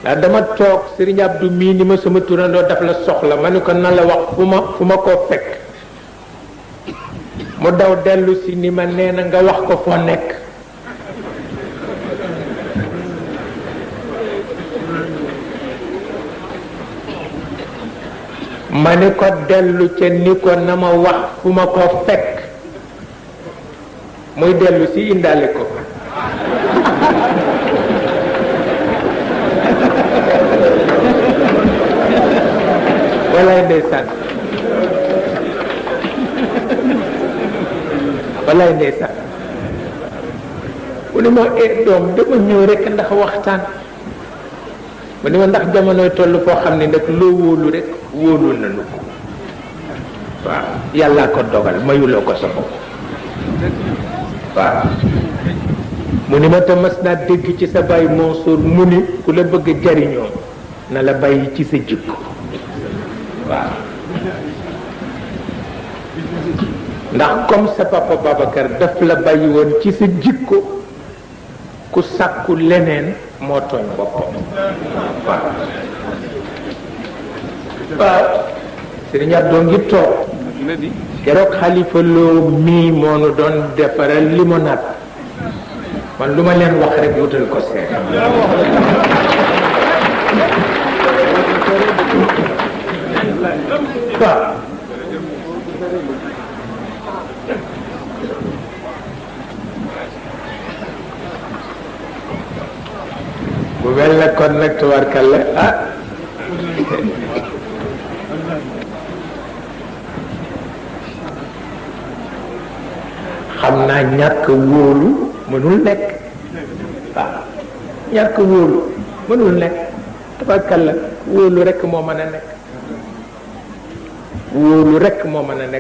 ndax dama toog Serigne Abdou mii ni ma sama turandoo daf la soxla ma ni ko na la wax fu ma koo fekk mu daw dellu si ni ma nee na nga wax ko foo nekk ma ni ko dellu ca ni ko na ma wax fu ma koo fekk muy dellu si indaale ko walaay ndeysaan walaay ndeysaan mu ni ma doom dama ñëw rekk ndax waxtaan mu ni ma ndax jamonoy toll foo xam ne nag loo wóolu rekk wóolu nañu ko waaw yàllaa ko dogal mayuloo ko sa bopp waaw mu ni ma te mas naa dégg ci sa baay Mansour mu ni ku la bëgg jariñoo na la bàyyi ci sa jikko waaw ndax comme sa papa Babacar daf la bàyyi woon ci sa jikko ku sàkku leneen moo tooñ boppam waaw waaw Serigne Abdou ngi toog keroog Xalifa Lo mii moo nu doon defaral limonade man lu ma leen wax rek wutal ko seet waaw bu mel na kon nag tubarkalla xam naa ñàkk wóolu mënul nekk waaw ñàkk wóolu mënul nekk tubarkalla wóolu rekk moo mën a nekk wóolu rekk moo mën a nekk